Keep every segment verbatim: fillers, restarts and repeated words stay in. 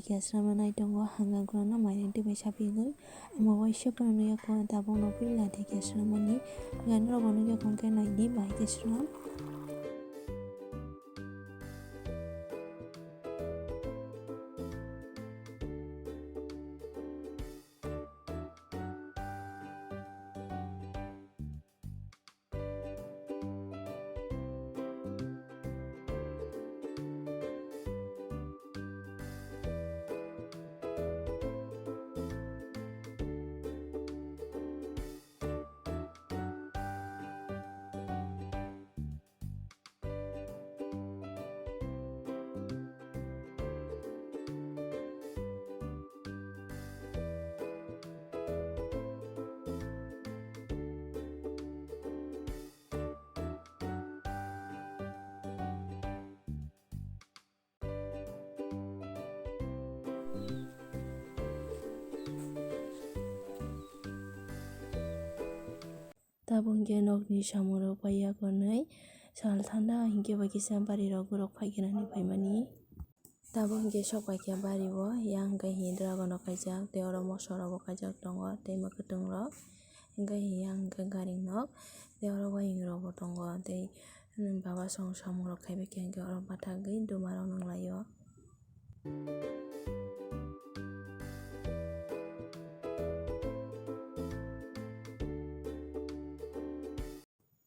Khe swnamna nai tongo, hangkhe ang khoroknwi mairang twi bai sapigwi. Omo waisa phano nukya kho, tabukno puila tei khe swnamani. Ganirokbo nukya kho, hwnkhe naidi bahai khe swnam. Tabuk hwnkhe nokni samungrok paiya konwi sal thanda hinkhe bai kisa barirok borok phaikhwnani phaimani. Tabuk hwnkhe sok paikha bario, yang hwnkhe hi dragon rok kaijak tei oro moso rokbo kaijak tongo tei mwkhwtwng rok hwnkhe hi yang hwnkhe gari nok tei oro wayung rokbo tongo tei baba song samungrok khaibaikha hwnkhe oro bathagwi duma rok nunglaio.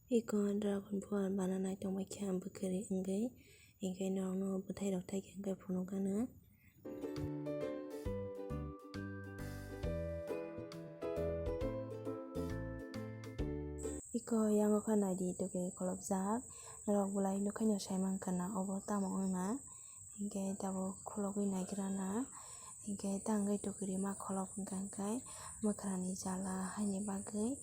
Eko dragon phuar bana naitongbaikha bwkhwrwi wngwi, hinkhe norokno bwthairok thaikhe hwnkhe phunukgano. Eko yango kha naidi tokiri kholopjak, norok bolai nukhaino saimankha na obo tamo wngna. Hinkhe tabuk kholobwi naigrana, hinkhe tangwi tokiri ma kholop hwnkha hwnkhe mwkhrani jala haini bagwi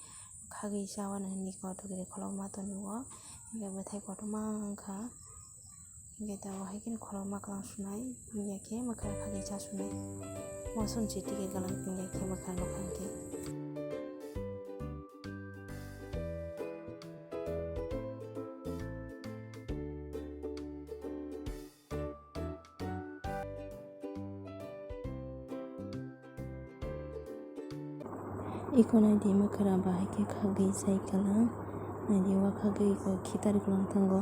khagwi chawani hinwi kok tokiri kholobma tonio, hinkhe bwthai kotorma wngkha, hinkhe tabuk hai kheno kholobma kwlwng sunai, wngya khe mwkhra khagwi cha sunai, mosomchi tike kwlwng wngya khe mwkhra nukha hinkhe. Eko naidi mwkhra bahai khe khagwi chai kwlwng, naidi o khagwi eko khitar kwlwng thango.